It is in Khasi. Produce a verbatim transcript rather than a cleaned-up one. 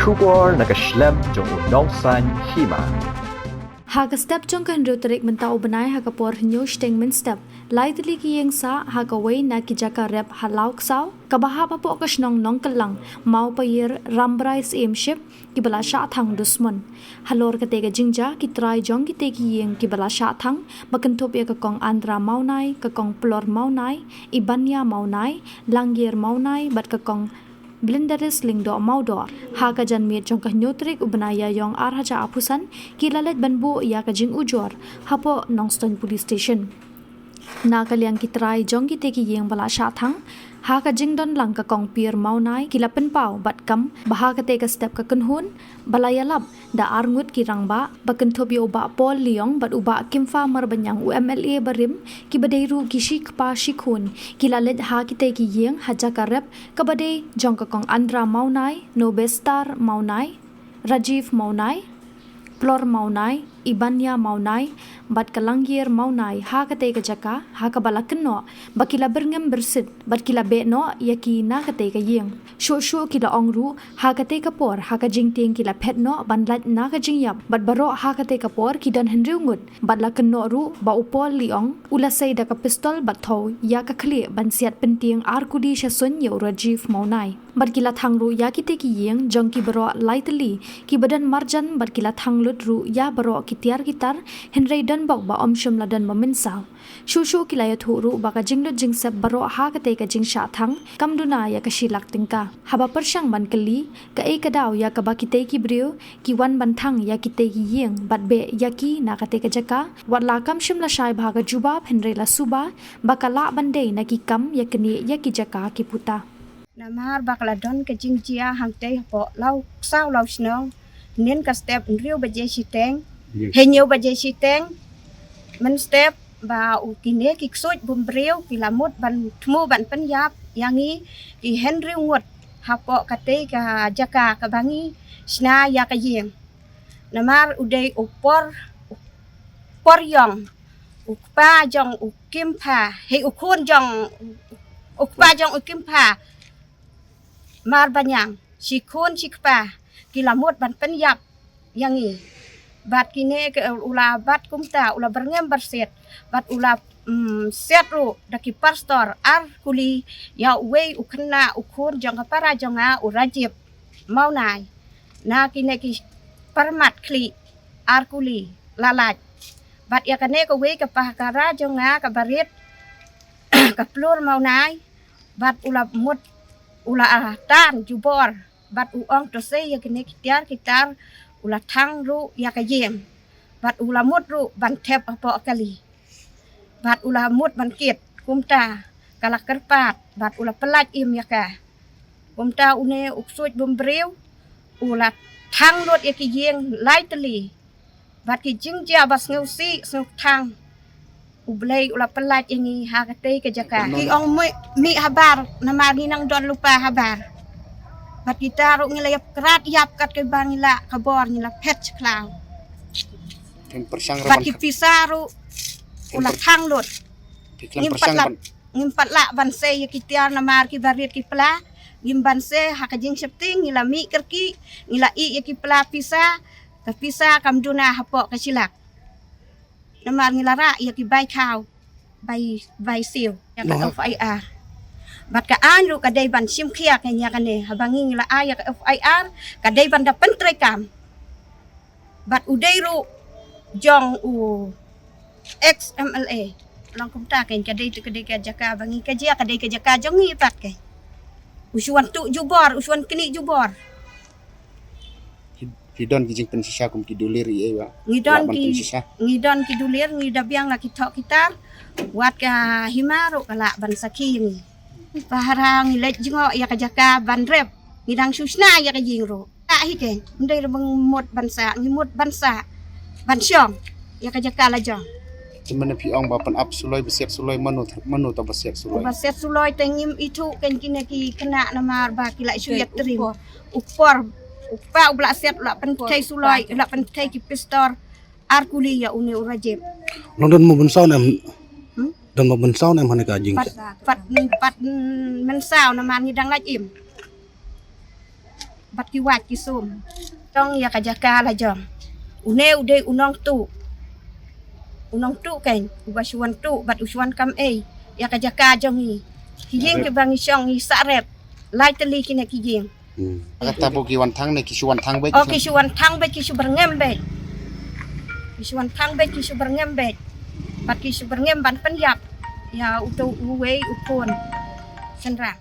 Khubor na ka shlem jong u nongsan hima. Ha ka step jong ka hynriew tarik mynta u bnai ha ka por hynñiew shiteng mynstep, lai tylli ki ïing sah ha kawei na ki jaka rep ha Lawksaw, kaba hap hapoh ka shnong Nongkylang, Mawpaier, Rambrai Syiemship, kiba la shah thang dusmon. Halor kata ka jingjia, ki trai jong kita ki ïing kiba la shah thang, ba kynthup ïa ka kong Andra Mawnai, ka kong Plor Mawnai, Ibania Mawnai, Langir Mawnai, bad ka kong Blindaris Lyngdoh Mawdoh. Ha ka janmiet jong ka hynñiew tarik u bnai Ïaïong ar hajar arphew san, ki la leit ban buh ïa ka jingujor hapoh Nongstoiñ Police Station. Na ka liang ki trai jong kita ki ïing ba la shah thang, ha ka jingdon lang ka kong Pier Mawnai, ki la pynpaw bad kam ba ha kata ka step ka kynhun ba la ïalap da arngut ki rangbah, ba kynthup ïa u Bah Paul Liong bad u Bah Kimfa Marbaniang, u M L A barim, kiba dei ruh ki shi kpa shi khun, ki la leit ha kita ki ïing ha jaka rep kaba dei jong ka kong Andra Mawnai, Nobestar Mawnai, Rajiv Mawnai, Plor Mawnai, Ibania Mawnai, bad ka Langir Mawnai, ha kata ka jaka ha kaba la kynnoh ba ki la byrngem byrsit bad ki la beh noh ïa ki na kata ka ïing. Shuh shuh ki la ong ruh, ha kata ka por, ha ka jingtieng ki la phet noh ban lait na ka jingïap, bad baroh ha kata ka por ki don hynriew ngut, bad la kynnoh ruh ba u Paul Liong u la sei da ka pistol bad thew ïa ka khlieh ban siat pyntieng ar kuli sha suiñ ïa u Rajiv Mawnai. Bad ki la thang ruh ïa kita ki ïing jong ki baroh lai tylli kiba don marjan, bad ki la thang lut ruh ïa baroh ki tiar ki tar, hynrei don bok ba ym shym la don ba mynsaw. Shuh shuh ki la ïathuh ruh ba ka jinglut jingsep baroh ha kata ka jingshah thang kam duna ïa ka shi lak tyngka. Haba pyrshang ban kylli kaei ka daw ïa kaba kita ki briew ki wan ban thang ïa kita ki ïing bad beh ïa ki na kata ka jaka, wat la kam shym la shai bha ka jubab, hynrei la suba ba ka lah ban dei na ki kam ïa knieh ïa ki jaka ki puta. Namar ba ka la don ka jingjia hangtei hapoh Lawksaw Lawshnong, nin ka step hynriew baje shiteng, hynñiew baje shiteng mynstep, ba u kine ki ksuid bymbriew ki la mut ban thmu ban pynïap ïa ngi ki hynriew ngut hapoh katei ka jaka kaba ngi shna ïa ka ïing. Namar u dei u Por, u Por Ïong, u kpa jong u Kimfa, hei, u khun jong, u kpa jong u Kimfa Marbaniang, shi khun shi kpa, ki la mut ban pynïap ïa ngi. Bad kine ki, u la bat kumta, u la byrngem byrsit, bad u la, mm, siat ruh da ki pistol ar kuli ïa uwei u khynnah u khun jong ka para jong nga, u Rajiv Mawnai. Na kine ki pyrmat khlieh ar kuli la lait. Bad ïa kane kawei ka para jong nga kaba rit, ka Plor Mawnai, bad u la mut, u la, ah, tan jubor, bad u ong to sei ïa kine ki tiar ki tar, u la thang ruh ïa ka ïing, bad u la mut ruh ban thep hapoh kali. Bad u la mut ban kit, kumta ka la kyrpad, bad u la pyllait im ïa ka. Kumta une u ksuid bymbriew u la thang lut ïa ki ïing lai tylli. Bad ki jingjia ba sngewsih sngewthang, U Blei u la pyllait ïa ngi ha katei ka jaka. Ki ong mih, mih habar, namar ngi nang don lypa habar. Bad kita ruh ngi la ïap krat ïap kat kaba ngi lah, ka bor ngi la phet sha khlaw. Bad ki pisa ruh u la thang lut. Ngim pat lah, ngim pat lah ban sei ïa ki tiar namar kiba rit ki pla. Ngim ban sei, ha ka jingsheptieng ngi la mih kyrkieh, ngi la ïeh ïa ki pla pisa, ka pisa kam duna hapoh ka shilak. Namar ngi la rah ïa ki bai khaw, bai, bai siew ïa ka F I R. Bad ka aiñ ruh ka dei ban shim khia ka ïa kane, haba ngi ngi la ai ïa ka F I R, ka dei ban da pyntreikam. Bad u dei ruh jong u ex M L A. Long kumta kein, ka dei, ka dei ka jaka ba ngi ka jia, ka dei ka jaka jong ngi pat kein. U shu wan tuh jubor, u shu wan knieh jubor. Phi, phi don ki jingpynshisha kum ki dulir ei ei ba? Ngi don ki, ngi don ki dulir, ngi da biang la ki thoh ki tar. Wat ka hima ruh ka lah ban sakhi ngi. Pahara ngi leit jngoh ïa ka jaka ban rep. Ngi dang shu shna ïa ka ïing ruh. Ah, hi kein, ym dei ruh ba ngi mut ban sah, ngi mut ban sah ban shong ïa ka jaka la jong. Te mynne phi ong ba pynap suloi, ba siat suloi, mano, mano ta ba siat suloi? Ba siat suloi te ngim ithuh kein, kine ki khynnah namar ba ki la shu ïatrim. U por, u kpa u ba la siat u la pynthei suloi, u la pynthei ki pistol ar kuli ïa une u Rajib. Long don mo bun saw ne em? Hmm? Don mo bun saw ne em hane ka jing? Pat, pat, pat, mm, mynsaw namar ngi dang lait im. Bad ki wait ki sum. Tang ïa ka jaka la jong. Une u dei u nongtuh. U nongtuh kan, uba shu wan tuh, bad u shu wan kam ei. Ïa ka jaka jong ngi. Ki ïing kiba ngi shong ngi sah rep. Lai tylli kine ki ïing. Hmm. Kata ba ki wan thang ne ki shu wan thang beit? Oh, ki shu wan thang beit, ki shu byrngem beit. Ki shu wan thang beit, ki shu byrngem beit. Bad ki shu byrngem ban pynïap ïa uto uwei u khun shynrang.